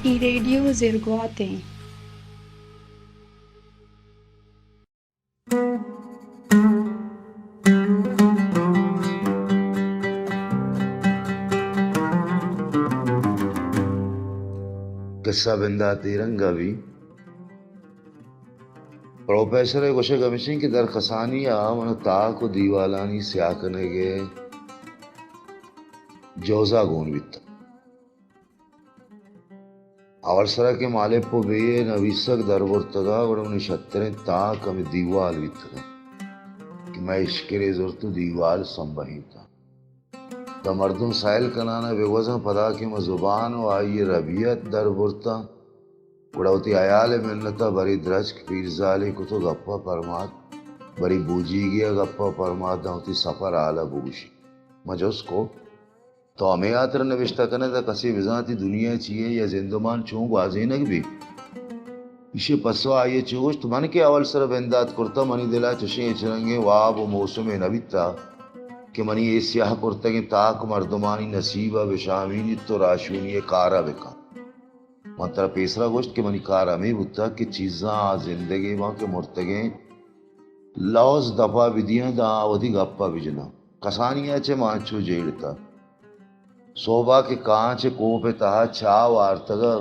اے ریڈیو زرگوات ایں۔ قصہ بندات اے رنگ ءَ بی۔ پروفیسر ءِ گوشگ ہمیش اِنت کہ در کسانی ءَ من تاک ءُ دیوالانی سیاہ کنگ ءِ جوزہ گون بیتگ۔ اول سرا کہ مالپ ءُ بے ءِ نویسگ در برتگ ءَ، گڑا منی شتریں تاک ہمے دیوال بیتگ اَنت کہ مئے اشکرے زرت ءُ دیوال سمبہینتگ۔ داں مردم سیل کنان ءَ بہ گوزاں، پدا کہ من زبان ءُ آئی ءِ ربیت در برتاں، گڑا وتی ہیال ءِ منت ءَ برے درچک پیرزالے کت ءُ گپ ءَ پرمات، برے بوجیگے ءَ گپ ءَ پرمات، داں وتی سپر ہال ءَ بگوشی۔ من جست کت، تو ہمے ہاتر ءَ نبشتہ کن ئے داں کسے بزانت اے دنیا چی یے یا زندمان چون گوازینگ بیت؟ ایشی ءِ پسو ءَ آئی ءَ چو گوشت، من کہ اول سر ءَ بندات کرتہ، منی دل ءَ چشیں ہچ رنگیں واب ءُ موسمے نہ بیتہ کہ منی اے سیاہ کرتگیں تاک مردمانی نصیب ءَ بہ شہمینیت ءُ راہشونی ءِ کار ءَ بہ کنت۔ من ترا پیسرا گوشت کہ منی کار ہمے بوتگ کہ چیزاں آ زندگے باں کہ مرتگیں لوز دپ ءَ بدیاں داں آ وتی گپ ءَ بجناں۔ کسانی ءَ چہ من انچو جیڑتہ۔ سہب ءَ کہ کانچ ءِ کوپ ءِ تہا چاہ وارتگ ءَ،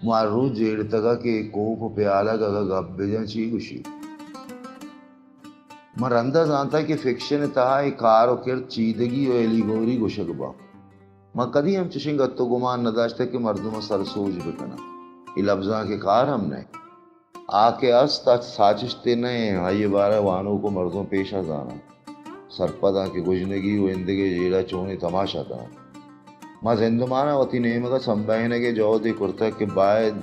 من ہر روچ جیڑتگ ءَ کہ اے کوپ ءُ پیالگ اگاں گپ بجاں چی گوشی؟ من رند ءَ زانتگ کہ فکشن ءِ تہا اے کار ءُ کرد چیدگی ءُ ایلیگوری گوشگ باں۔ من کدی ہم چشیں گت ءُ گمان نہ داشتگ کہ مردم ءَ سرسوج بہ کناں۔ اے لبزانک ءِ کار ہم نہ اِنت۔ آ کہ است، آ ساچشتے نہ اِنت، آئی ءِ بارہ ءَ وانوک ءُ مردم پیش ءَ زان اَنت۔ سرپد آں کہ گژنگی ءُ ایندگہ جیڑہ چونیں تماشا کن اَنت۔ ما زندمان ءَ وتی نیمگ ءَ سمبہینگ ءِ جہدے کرتگ کہ باید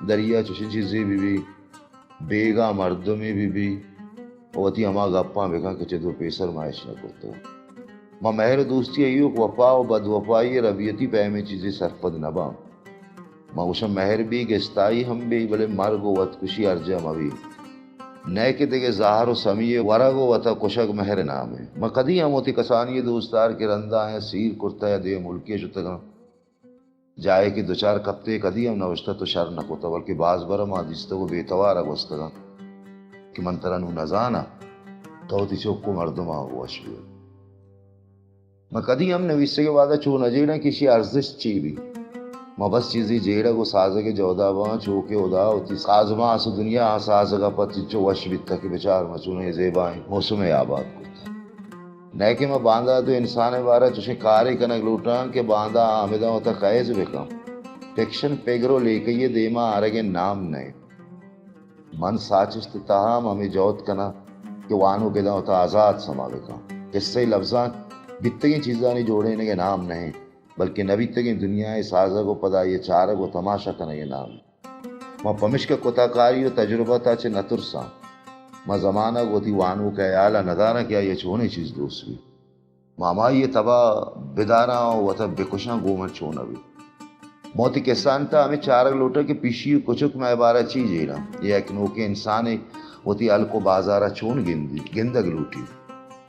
دریا چشیں چیزے بہ بیت، بیگاہ مردمے بہ بیت ءُ وتی ہما گپاں بہ کن کہ چد ءُ پیسر ما اش نہ کرتگ۔ ما مہر ءُ دوستی ءَ ایوک وپا ءُ بدوپائی ءِ ربیتی پیمیں چیزے سرپد نہ باں۔ ما گوشاں مہر بی، گستائی ہم بی، بلے مرگ ءُ وتکشی ہرجاہ مہ بی۔ نئے کہ دگہ زہر ءُ سمی ءِ ورگ ءُ وت ءَ کشگ مہر ءِ نام اِنت۔ ما کدی ہم وتی کسانی ءِ دوستدار کہ رند ءَ آیاں سیر کرتہ یا دیم ملکے شتگاں، جاہے کہ دچار کپتے، کدی ہم نہ گوشتہ تو شر نہ کتہ، بلکہ باز بر ءَ ما دیستگ ءُ بے توار ءَ گوستگاں کہ من ترا نوں نہ زاناں، تو وتی چک ءُ مردماں وش بئے۔ ما کدی ہم نویسگ ءِ وہد ءَ چو نہ جیڑاں کہ ایشی ءِ ارزشت چے بیت۔ ما بس چیزے جیڑگ ءُ سازگ ءِ جہد ءَ باں، چو کہ ہدا وتی سازماس ءُ دنیا ءِ سازگ ءَ پہ تچو وش بیتگ کہ بچار ما چونیں زیبائیں موسمے آباد کرتگ۔ نئے کہ ما باندات ءُ انسان ءِ بارہ ءَ چشیں کارے کنگ لوٹاں کہ باندا آ ہمدا وت ءَ قیض بہ کن۔ فکشن پگر ءُ لیکہی ءِ دیما آرگ ءِ نام نہ اِنت۔ من ساچشت ءِ تہا ہم ہمے جہد کناں کہ وانوک ادا وت ءَ آزات سما بہ کن۔ کسہ ءُ لبزانک بیتگیں چیزانی جوڑینگ ءِ نام نہ اِنت، بلکیں نہ بیتگیں دنیا ءِ سازگ ءُ پدا آئی ءِ چارگ ءُ تماشا کنگ ءِ نام اِنت۔ ما پمشکہ کتہ کاری ءُ تجربت ءَ چہ نہ ترساں۔ ما زمانگ ءُ وتی وانوک ءِ ہیال ءَ نہ داراں کہ آئی ءَ چونیں چیز دوست بیت۔ ما ہمائی ءِ تب ءَ بداراں ءُ وت ءَ بکشاں، گوں من چون نہ بیت۔ من وتی کسہانی تہا ہمے چارگ لوٹاں کہ پیشی ءُ کچک مئے بارہ ءَ چی جیڑاں۔ یک نوکیں انسانے وتی ہلک ءُ بازار ءَ چون گندیت، گندگ لوٹیت۔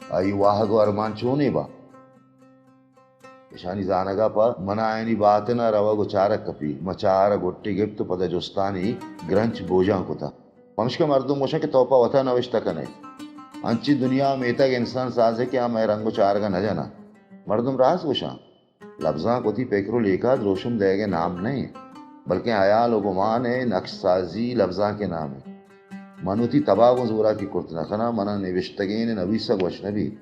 آئی ءِ واہگ ءُ ارمان چونیں باں؟ اشانی زانگ ءَ پہ من آیانی باتن ءَ روگ ءُ چارگ کپیت۔ من چہ آہر ءَ گٹے گپت ءُ پدا جستانی گرنچ بوجان کتہ۔ پمشکہ مردم گوشاں کہ تو پہ وت ءَ نوشتہ کن ئے۔ انچیں دنیا ءَ میتگ انسان سازے کہ آ مئے رنگ ءُ چارگ ءَ نہ جناں۔ مردم راست گوشاں۔ لبزانک وتی پکر ءُ لیکہ ءَ دروشم دئیگ ءِ نام نہ اِنت، بلکیں ہیال ءُ گمان ءِ نقش سازی لبزانک ءِ نام اِنت۔ من وتی تب ءَ گوں زوراکی کرت نہ کناں، من ءَ نبشتگین ءِ نویسگ وش نہ بیت۔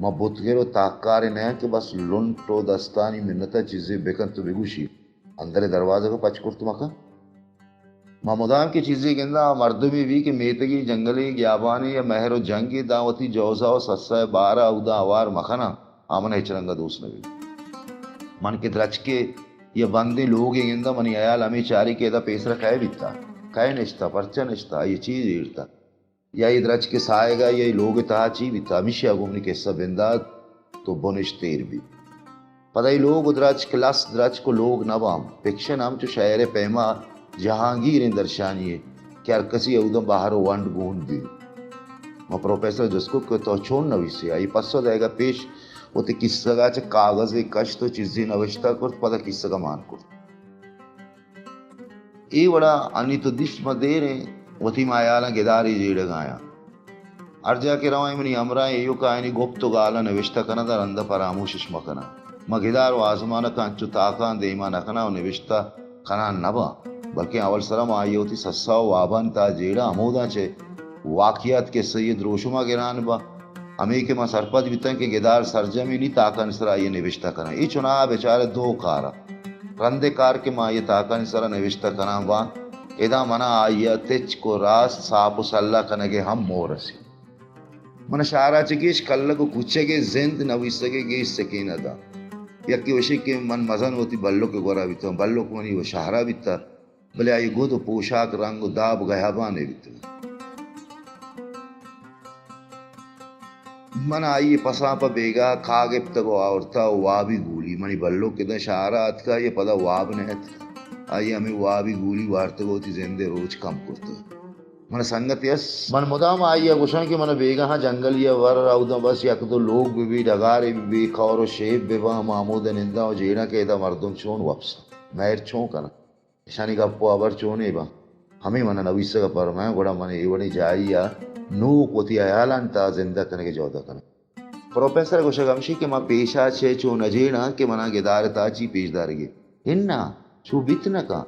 من بتگر ءُ تاککارے نہ آں کہ بس لنٹ ءُ دستانی منت ءَ چیزے بہ کنت ءُ بہ گوشیت، اندر ءِ دروازگ ءَ پچ کرت مہ کن۔ ما مدام کہ چیزے گنداں، آ مردمے بی کہ میتگے، جنگلے، گیابانے یا مہر ءُ جنگے، داں وتی جوزہ ءُ سسا ءِ بار ءَ اوداں ہوار مہ کناں، آ من ءَ ہچ رنگ ءَ دوست نہ بیت۔ من کہ درچکے یا بندیں لوگے گنداں، منی ہیال ہمے چاری کہ ادا پیسر ءَ کئے بیتہ، کئے نشتہ، پرچہ نشتہ، آئی ءَ چی جیڑتہ۔ یا اے درچک ءِ ساہگ ءَ یا اے لوگ ءِ تہا چی بیتہ، ہمیشی ءَ گوں منی کسہ بندات تو بنشت ایر بیت۔ پدا اے لوگ ءُ درچک لس درچک ءُ لوگ نہ باں۔ فکشن ہم چو شئیر ءِ پیما جہانگیریں درشانی یے کہ ہر کسی اوداں بہر ءُ ونڈ گون بیت۔ من پروفیسر ءَ جست کت کہ تو چون نویس ئے؟ آئی ءَ پسو دئیگ ءَ پیش وتی کیسگ ءَ چہ کاگدے کشت ءُ چیزے نوشتہ کرت، پدا کیسگ ءَ مان کرت۔ اے وڑا انی تو دیست ما دیریں وتی ماہیالاں گدارے جیڑگ آیاں۔ ہر جا کہ رواں منی ہمراہیں ایوک آیانی گپت و گالاں نوشتہ کناں داں رند ء پراموشش مکناں۔ ما گدار و آزمانک ء انچو تاکاں دیما نکناں و نوشتہ کنان نباں، بلکیں اول سرا ما آئی ء وتی سسا و وابانی تہا جیڑاں، ہموداں چہ واقعات کسہ ء دروشم ء گران باں۔ ہمے کہ ما سرپد بیتاں کہ گدار سرجمیں نی تاکانی سرا آئی ء نبشتہ کناں۔ اے چناہا بچار ء دو کار ء۔ رندے کار کہ ما آئی ء تاکانی سرا نبشتہ کنان باں، ادا منا آئی ء تچک و راست ساپ و سلہ کنگ ء ہم موہ رسی۔ من شہر ء چہ گیش کلگ و کوچگ ء زند نویسگ ء گیش سکین ء داں۔ یکے وشی کہ من مزن وتی بلک ء گورا بیتاں، بلک منی و شہر ء بیتہ۔ بلے آئی گد و پوشاک، رنگ و داب گیابانے بیتگ۔ من آئی پساں پہ بیگاہ کاہ گپتگ و آورتہ و وابی گولی منی بلوک ادا شہر ء اتکہ، آئی پدا واب نہ اتکہ۔ آئی ہمے وابی گولی وارتگ و وتی زند ء روچ کم کرتگ۔ من سنگتے است، من مدام آئی ء گوشاں کہ من بیگاہاں جنگلی ء ور، اوداں بس یک دو لوگ بہ بی، ڈگارے بہ بی، کور و شیپ بہ باں، ما ہمود ء ننداں و جیڑاں کہ ادا مردم چون وپساں، مہر چون کناں۔ اشانی گپ و ہبر چونیں باں، ہمے من ء نویسگ ء پرمائیں، گڑا من اے وڑیں جاہی ء نوک وتی ہیالانی تہا زندہ کنگ ء جہد ء کناں۔ پروفیسر ء گوشگ ہمشی کہ ما پیش ء چہ چو نہ جیڑاں کہ منا گدار ء تہا چی پیش دارگی۔ اناں، چو بیت نہ کن۔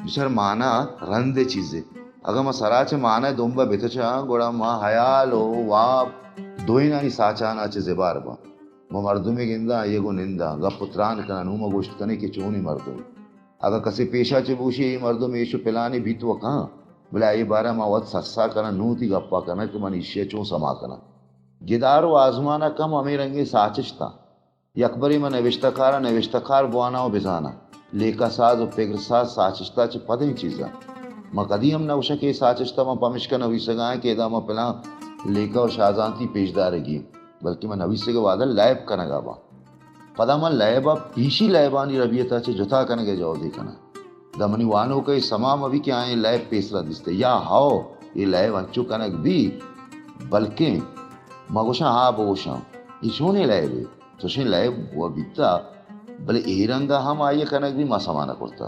بچار مانا رند ء چیزے۔ اگاں ما سرا چہ مانا ء دمب ء بتچاں، گڑا ما ہیال و واب دوئینانی ساچان ء چہ زبار باں۔ ما مردمے گنداں، آئی ء گوں ننداں، گپ و تران کناں، نوں ما گوشت کنیں کہ چونیں مردمے۔ اگاں کسے پیشا چہ بوشی، اے مردم ایش و پلانی بیت و کاں، بلے آئی بارہ ما وت سسا کناں، نوں وتی گپا کناں کہ من ایشی ء چون سما کناں۔ گدار و آزمانک ہم ہمے رنگیں ساچشتاں۔ یکبرے من نوشتہ کاراں نوشتہ کار بواناں و بزاناں۔ لیکہ ساز و پگر ساز ساچشتا چہ پدیں چیزاں۔ ما کدی ہم نہ گوشاں کہ اے ساچشتا ما پمشکا نویسگا ایں کہ ادا ما پلاں لیکہ و شازانتی پیش دارگی ایں، بلکہ ما نویسگ ء وہدا لیب کنگا باں۔ پدا من لیب ء پیشی لیبانی ربیت ء چہ جتا کنگ ء جہدے کناں۔ داں منی وانوک ء اے سما مہ بی کہ آیاں اے لیب پیسرا دیستہ، یا ہئو، اے لیب انچو کنگ بی، بلکیں ما گوشاں، ہا بگوشاں، اے چونیں لیبے؟ چوشیں لیب و بیتہ، بلے اے رنگ ء ہم آئی ء کنگ بی ما سما نہ کرتہ۔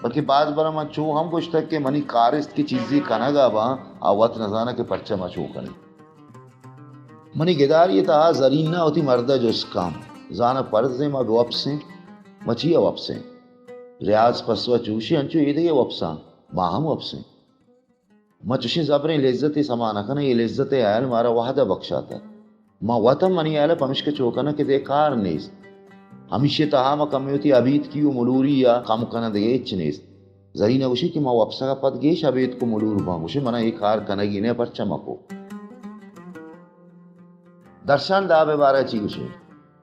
بلکہ باز برا من چو ہم گوشتگ کہ منی کارست کہ چیزے کنگ ء باں، آ وت نزاناں کہ پرچہ ما چو کنیں۔ منی گداری ء تہا زرینہ وتی مرد ء جست کن، زاناں پرزیں ما بہ وپسیں؟ ما چیا وپسیں؟ ریاض پسو ء چوشی انچو ایدگہ وپساں، ما ہم وپسیں۔ ما چوشیں زبریں لذتے سما نہ کنیں، اے لذت ء ہیال مارا وہد ء بکشاتہ۔ ما وت ہم منی ہیال ء پمشکہ چو کناں کہ دگہ کار نیست۔ ہمیشی ء تہا ما کمے وتی ابیتکی و ملوری ء کم کناں، دگہ ہچ نیست۔ زرینہ گوشی کہ ما وپسگ ء پد گیش ابیتک و ملور باں۔ گوشی منا اے کار کنگی نہ، پرچہ مکو۔ درشان داب ء بارہ ء چی گوشے؟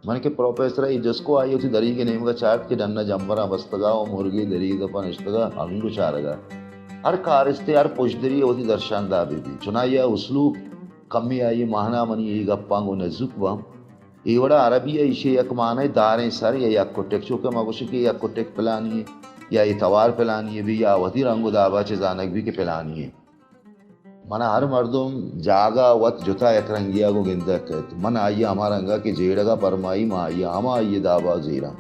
من کہ پروفیسر ء اے جست کو، آئی ء وتی دریگ ء نیمگ ء چارت کہ ڈن ء جمبراں بستگ ء و مرگے دریگ ء دپ ء نشتگ ء انگ ء چارگ ء۔ ہر کارستے، ہر پژدری ء وتی درشان دابے بیت۔ چنائی ء اسلوب کمے آئی ء مانا منی اے گپاں گوں نزوک باں۔ اے وڑا عربی ء ایشی ء یک مانا داریں سر یا یک کٹک، چو کہ ما گوشیں کہ یک کٹک پلانی ء یا اے توار پلانی ء بی یا وتی رنگ و دابا چہ زانگ بی کہ پلانی ء۔ منا ہر مردم جاگہ وت جتا یک رنگیا گوں گندگ کئیت۔ من آئی ء ہما رنگا کہ جیڑگا پرمائی، ما آئی ء ہما آئی ء دابا زیراں۔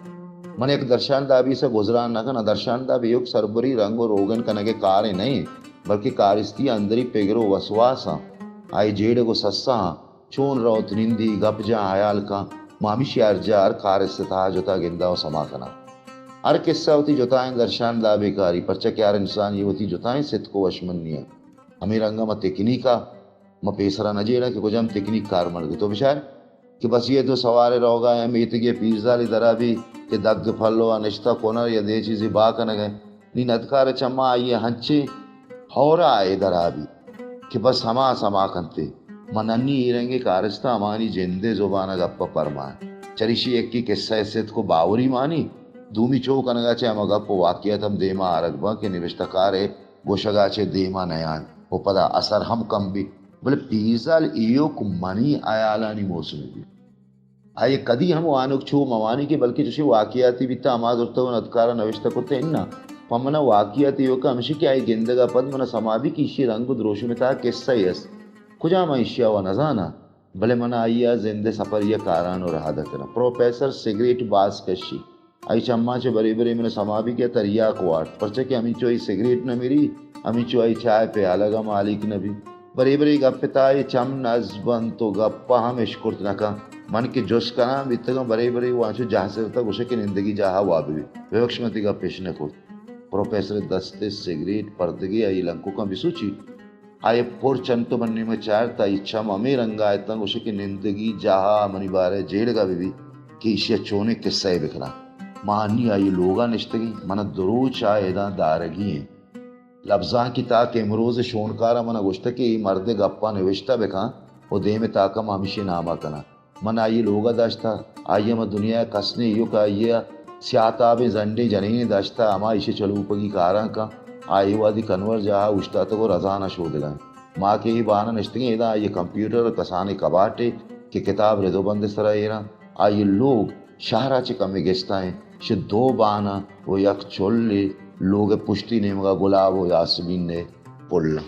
من یک درشان دابی سا گزران نہ کناں۔ درشان داب ایوک سربری رنگ و روگن کنگ ء کارے نہ انت، بلکہ کارستی اندری پگر و وسواس آں۔ آئی جیڑگ و سسا آں۔ چون روت، نندی، گپ جاں، ہیال کن، ما ہمیشی ہر جا ہر کارست ء تہا جتا گنداں و سما کناں۔ ہر کسہ وتی جتائیں درشان دابے کاری، پرچا کہ ہر انسانی وتی جتائیں ستک و وشمندی انت۔ ہمے رنگ ء ما تکنیک ء ما پیسرا نہ جیڑاں کہ کجام تکنیک کارمرز بیت۔ تو بچار کہ بس یہ دو سوارے روگا ء میتگی ء پیرزالے درا بی کہ دگ پلو ء نشتہ کنر یا دے چیزے با کنگ ء۔ نی ندکار ء چماں آئی ء ہنچیں ہورا ء درا بی کہ بس ہما سما کنت۔ من نی اے رنگیں کارستاں ہمانی جندے زبان ء گپ ء پرمان۔ چریشی یکی کسہ ء ستک و باوری مانی، دومی چو کنگ ء چہ ہما گپ و واقعات ہم دیما آرگ باں کہ نبشتہ کار ء گوشگ ء چہ دیما نیاں و پدا اثر ہم کم بیت، بلے پیرزال ایوک منی ہیالانی موسم بیت۔ آئی ء کدی ہم وانوک چو مہ وانی کہ بلکیں چوشیں واقعاتے بیتہ ہما زرتہ و ندکارا نوشتہ کرتہ، اناں، پہ منا واقعات ایوک ء ہمشی کہ آئی گندگ ء پد منا سما بیت کہ ایشی رنگ و دروشم ء تہا کسہ ئے است، کجام آں ایشی ء وا نزاناں، بلے منا آئی ء زند ء سپری ء کاران و رہادگ کناں۔ پروفیسر سگریٹ باز کشی۔ آئی چماں چہ برے برے من سما بی کہ تریاک وارت، پرچا کہ ہمینچو آئی سگریٹ نہ مری، ہمینچو آئی چائے پیالگ ہم ہالیک نہ بی۔ برے برے گپ تہا آئی چم نز بنت و گپا ہم اشکرت نہ کن۔ من کہ جست کنان بیتگاں، برے برے وانچو جاہ سرتا گوشے کہ نندگی جاہا واب بی۔ ببخش، من تئی گپ اش نہ کرت۔ پروفیسر دست سگریٹ پردگے آئی لنککاں بسوچی۔ آئی پر چنت و من نیمگ چارت، آئی چم ہمے رنگا اتاں، گوشے کہ نندگی جاہا منی بارہ جیڑگا بہ بی کہ ایشی چونیں قصہ بکناں۔ ما انی آئی لوگا نشتگیں، من دو روچ آ اداں دارگی ایں۔ لبزانکی تاک امروز شونکارا من گوشتہ کہ اے مرد گپا نوشتہ بکن و دیم تاکا ما ہمیشی ناما کناں۔ من آئی لوگا داشتہ، آئی ہما دنیا کس نے ایوک آئی سیاہ تابیں زنڈیں جنینے داشتہ، ہما ایشی چلوپگی کاراں کن۔ آئی وادی کنور جاہا اوشتاتگ و رزانا شودگا انت۔ ما کہ اے بہانا نشتگیں، ادا آئی کمپیوٹر و کسانیں کباٹے کہ کتاب رد و بند سرا ایراں۔ آئی لوگ شہرا چہ کمے گستا انت، چہ دو بہانا و یک چلے لوگ پشتی نیمگا گلاب و یاسمین پلاں۔